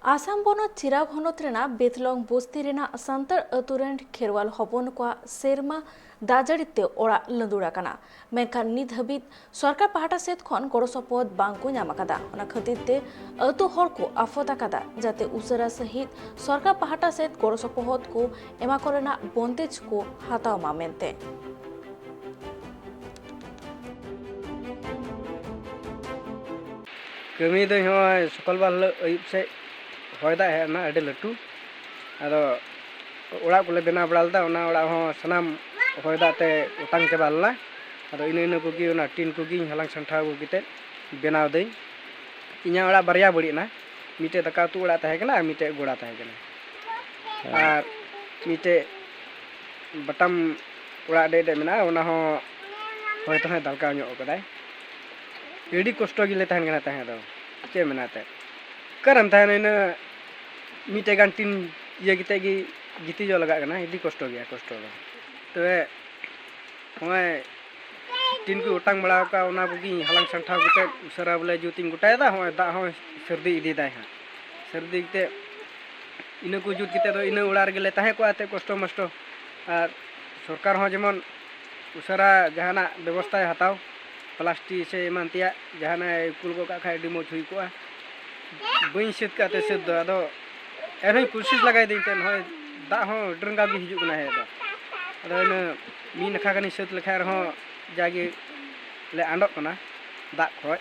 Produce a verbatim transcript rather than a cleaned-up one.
ᱟᱥᱟᱢ ᱯᱚᱱᱚᱛ ᱪᱤᱨᱟᱜ ᱦᱚᱱᱚᱛ ᱨᱮᱱᱟᱜ ᱵᱮᱛᱞᱚᱝ ᱵᱚᱥᱛᱤ ᱨᱮᱱᱟᱜ ᱥᱟᱱᱛᱟᱲ ᱟᱹᱛᱩ ᱨᱮᱱ ᱠᱷᱮᱨᱣᱟᱞ ᱦᱚᱯᱚᱱ ᱠᱚᱣᱟᱜ ᱥᱮᱨᱢᱟ ᱫᱟᱜ ᱡᱟᱹᱲᱤ ᱛᱮ ᱚᱲᱟᱜ ᱞᱟᱹᱸᱫᱩᱲ ᱟᱠᱟᱱᱟ᱾ ᱢᱮᱱᱠᱷᱟᱱ ᱱᱤᱛ ᱦᱟᱹᱵᱤᱡ ᱥᱚᱨᱠᱟᱨ ᱯᱟᱦᱴᱟ ᱥᱮᱫ ᱠᱷᱚᱱ ᱜᱚᱲᱚ ᱥᱚᱯᱚᱦᱚᱫ ᱵᱟᱝ ᱠᱚ ᱧᱟᱢ ᱟᱠᱟᱫᱟ᱾ ᱚᱱᱟ ᱠᱷᱟᱹᱛᱤᱨ ᱛᱮ ᱟᱹᱛᱩ ᱦᱚᱲ ᱠᱚ ᱟᱯᱷᱚᱫ ᱟᱠᱟᱫᱟ, ᱡᱟᱛᱮ ᱩᱥᱟᱹᱨᱟ ᱥᱟᱹᱦᱤᱡ ᱥᱚᱨᱠᱟᱨ ᱯᱟᱦᱴᱟ ᱥᱮᱫ ᱜᱚᱲᱚ ᱥᱚᱯᱚᱦᱚᱫ ᱠᱚ ᱮᱢᱟ ᱠᱚ ᱨᱮᱱᱟᱜ ᱵᱚᱱᱫᱮᱡ ᱠᱚ ᱦᱟᱛᱟᱣ ᱢᱟ ᱢᱮᱱᱛᱮ᱾ ᱠᱟᱹᱢᱤ ᱫᱚ ᱱᱚᱜᱼᱚᱭ ᱥᱚᱠᱟᱞ ᱵᱟᱨ ᱦᱤᱞᱳᱜ ᱟᱹᱭᱩᱵ ᱥᱮᱫ ᱦᱚᱭ ᱫᱟᱜ ᱦᱮᱡ ᱮᱱᱟ ᱟᱹᱰᱤ ᱞᱟᱹᱴᱩ᱾ ᱟᱫᱚ ᱚᱲᱟᱜ ᱠᱚᱞᱮ ᱵᱮᱱᱟᱣ ᱵᱟᱲᱟ ᱞᱮᱫᱟ, ᱚᱱᱟ ᱚᱲᱟᱜ ᱦᱚᱸ ᱥᱟᱱᱟᱢ ᱦᱚᱭ ᱫᱟᱜ ᱛᱮ ᱚᱴᱟᱝ ᱪᱟᱵᱟ ᱞᱮᱱᱟ᱾ ᱟᱫᱚ ᱤᱱᱟᱹ ᱤᱱᱟᱹ ᱠᱚᱜᱮ, ᱚᱱᱟ ᱴᱤᱱ ᱠᱚᱜᱮᱧ ᱦᱟᱞᱟᱝ ᱥᱟᱢᱴᱷᱟᱣ ᱟᱹᱜᱩ ᱠᱟᱛᱮᱫ ᱵᱮᱱᱟᱣ ᱫᱟᱹᱧ᱾ ᱤᱧᱟᱹᱜ ᱚᱲᱟᱜ ᱵᱟᱨᱭᱟ ᱵᱟᱹᱲᱤᱡ ᱮᱱᱟ, ᱢᱤᱫᱴᱮᱡ ᱫᱟᱠᱟ ᱩᱛᱩ ᱚᱲᱟᱜ ᱛᱟᱦᱮᱸ ᱠᱟᱱᱟ ᱟᱨ ᱢᱤᱫᱴᱮᱡ ᱜᱚᱲᱟ ᱛᱟᱦᱮᱸ ᱠᱟᱱᱟ᱾ ᱟᱨ ᱢᱤᱫᱴᱮᱡ ᱵᱟᱴᱟᱢ ᱚᱲᱟᱜ ᱰᱮᱡ ᱰᱮᱡ ᱢᱮᱱᱟᱜᱼᱟ, ᱚᱱᱟ ᱦᱚᱸ ᱦᱚᱭ ᱛᱮᱦᱚᱸᱭ ᱫᱟᱞᱠᱟᱣ ᱧᱚᱜ ᱠᱟᱫᱟᱭ᱾ ᱟᱹᱰᱤ ᱠᱚᱥᱴᱚ ᱜᱮᱞᱮ ᱛᱟᱦᱮᱱ ᱠᱟᱱᱟ ᱛᱟᱦᱮᱸ ᱫᱚ, ᱪᱮᱫ ᱢᱮᱱᱟ ᱮᱱᱛᱮᱫ᱾ ᱚᱠᱟᱨᱮᱢ ᱛᱟᱦᱮᱱᱟ, ᱤᱱᱟᱹ ᱢᱤᱫᱴᱮᱡ ᱜᱟᱱ ᱴᱤᱱ ᱤᱭᱟᱹ ᱠᱟᱛᱮᱫ ᱜᱮ ᱜᱤᱛᱤᱡᱚᱜ ᱞᱟᱜᱟᱜ ᱠᱟᱱᱟ, ᱟᱹᱰᱤ ᱠᱚᱥᱴᱚ ᱜᱮᱭᱟ ᱠᱚᱥᱴᱚ ᱫᱚ᱾ ᱛᱚᱵᱮ ᱱᱚᱜᱼᱚᱭ ᱴᱤᱱ ᱠᱚ ᱚᱴᱟᱝ ᱵᱟᱲᱟ ᱟᱠᱟᱫ, ᱚᱱᱟ ᱠᱚᱜᱮᱧ ᱦᱟᱞᱟᱝ ᱥᱟᱢᱴᱷᱟᱣ ᱠᱟᱛᱮᱫ ᱩᱥᱟᱹᱨᱟ ᱵᱚᱞᱮ ᱡᱩᱛ ᱤᱧ ᱜᱚᱴᱟᱭᱮᱫᱟ᱾ ᱱᱚᱜᱼᱚᱭ ᱫᱟᱜ ᱦᱚᱸ ᱥᱟᱹᱨᱫᱤ ᱤᱫᱤᱭᱮᱫᱟᱭ ᱦᱟᱸᱜ, ᱥᱟᱹᱨᱫᱤ ᱠᱟᱛᱮᱫ ᱤᱱᱟᱹ ᱠᱚ ᱡᱩᱛ ᱠᱟᱛᱮᱫ ᱫᱚ ᱤᱱᱟᱹ ᱚᱲᱟᱜ ᱨᱮᱜᱮ ᱞᱮ ᱛᱟᱦᱮᱸ ᱠᱚᱜᱼᱟ ᱮᱱᱛᱮᱫ ᱠᱚᱥᱴᱚ ᱢᱚᱥᱴᱚ᱾ ᱟᱨ ᱥᱚᱨᱠᱟᱨ ᱦᱚᱸ ᱡᱮᱢᱚᱱ ᱩᱥᱟᱹᱨᱟ ᱡᱟᱦᱟᱱᱟᱜ ᱵᱮᱵᱚᱥᱛᱷᱟᱭ ᱦᱟᱛᱟᱣ, ᱯᱞᱟᱥᱴᱤᱠ ᱥᱮ ᱮᱢᱟᱱ ᱛᱮᱭᱟᱜ ᱡᱟᱦᱟᱱᱟᱜ ᱮ ᱠᱩᱞ ᱜᱚᱫ ᱠᱟᱜ ᱠᱷᱟᱡ ᱟᱹᱰᱤ ᱢᱚᱡᱽ ᱦᱩᱭ ᱠᱚᱜᱼᱟ᱾ ᱵᱟᱹᱧ ᱥᱟᱹᱛ ᱠᱟᱜ ᱛᱮ ᱥᱟᱹᱛ ᱫᱚ, ᱟᱫᱚ ᱮᱱᱦᱚᱸᱧ ᱠᱩᱥᱤᱥ ᱞᱟᱜᱟᱭᱮᱫᱟᱹᱧ ᱛᱮ, ᱱᱚᱜᱼᱚᱭ ᱫᱟᱜ ᱦᱚᱸ ᱟᱹᱰᱤ ᱨᱟᱸᱜᱟᱣ ᱜᱮ ᱦᱤᱡᱩᱜ ᱠᱟᱱᱟ ᱦᱮᱡ ᱫᱚ᱾ ᱟᱫᱚ ᱤᱱᱟᱹ ᱢᱤᱫ ᱱᱟᱠᱷᱟ ᱜᱟᱱᱤᱧ ᱥᱟᱹᱛ ᱞᱮᱠᱷᱟᱡ ᱨᱮᱦᱚᱸ ᱡᱟᱜᱮ ᱞᱮ ᱟᱸᱰᱚᱜ ᱠᱟᱱᱟ ᱫᱟᱜ ᱠᱷᱚᱡ᱾